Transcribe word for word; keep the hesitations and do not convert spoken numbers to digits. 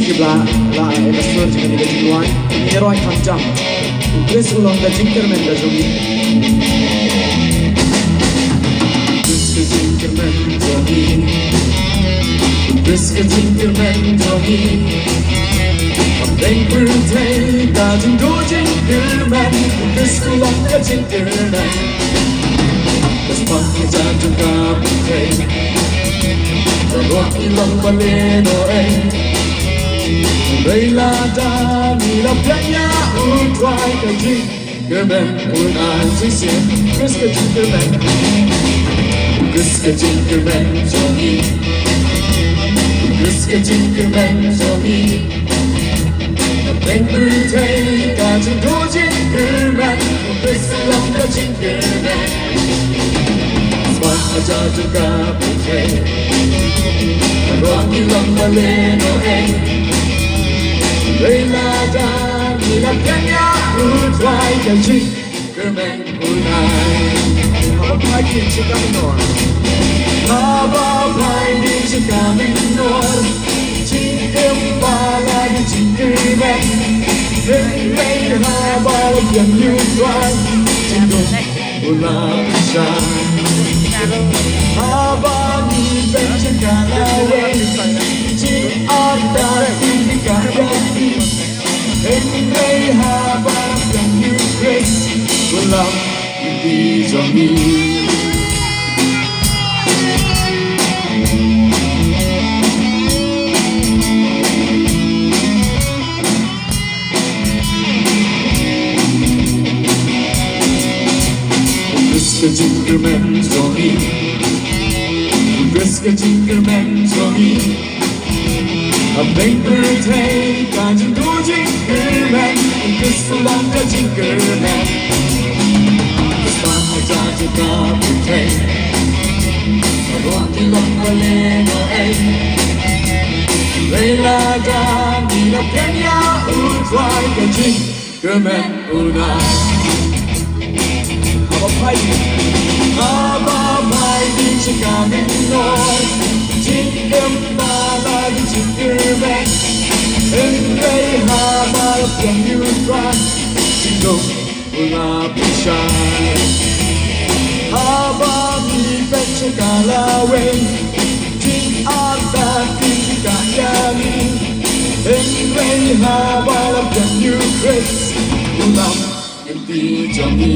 Ki ba la, la, la sur jingkyrmen jong ngi. Ngi roi kham jam. U Khrist u long ka jingkyrmen ka jong ngi. U Khrist ka jingkyrmen jong ngi. U Khrist ka jingkyrmen jong ngi. Kam dei pyrthei ka jingduh jingkyrmen. U Khrist u long ka jingkyrmen. Ka spah ka jam jong ka pyrthei. Baroh ki long balei noh ei. Hynrei lada ngi la pdiang ïa U Trai, ka jingkyrmen un ai shisien. Khrist ka jingkyrmen. Khrist ka jingkyrmen jong ngi. Khrist ka jingkyrmen jong ngi. Teng pyrthei ka jingduh jingkyrmen, Khrist u long ka jingkyrmen. Spah ka jam jong ka pyrthei. Baroh ki long balei noh ei. Hynrei lada ngi la pdiang ïa U Trai, ka jingkyrmen un ai. Haba phai ki jingkyrmen noh. Haba phai ki jingkyrmen noh. Jingim ba la ki jingkyrmen. Hynrei haba la pdiang ïa U Trai, jingduh u la pynshai. Haba ngi peit jingkyrmen lawei, jingartatien ki kah ïa ngi. Hynrei haba la pdiang ïa U Khrist, u long lynti jong ngi. Khrist ka jingkyrmen jong ngi. Khrist ka jingkyrmen jong ngi. Hapdeng pyrthei ka jingduh jingkyrmen, Khrist u long ka jingkyrmen. Ka spah ka jam jong ka pyrthei. Baroh ki long balei noh ei. Hynrei lada ngi la pdiang ïa U Trai, ka jingkyrmen un ai. Haba phai, haba phai ki jingkyrmen noh. Jingim ba la ki jingkyrmen. Hynrei haba la pdiang ïa U Trai, jingduh u la pynshai. Haba ngi peit jingkyrmen lawei, jingartatien ki kah ïa ngi. Hynrei haba la pdiang ïa U Khrist, u long lynti jong ngi.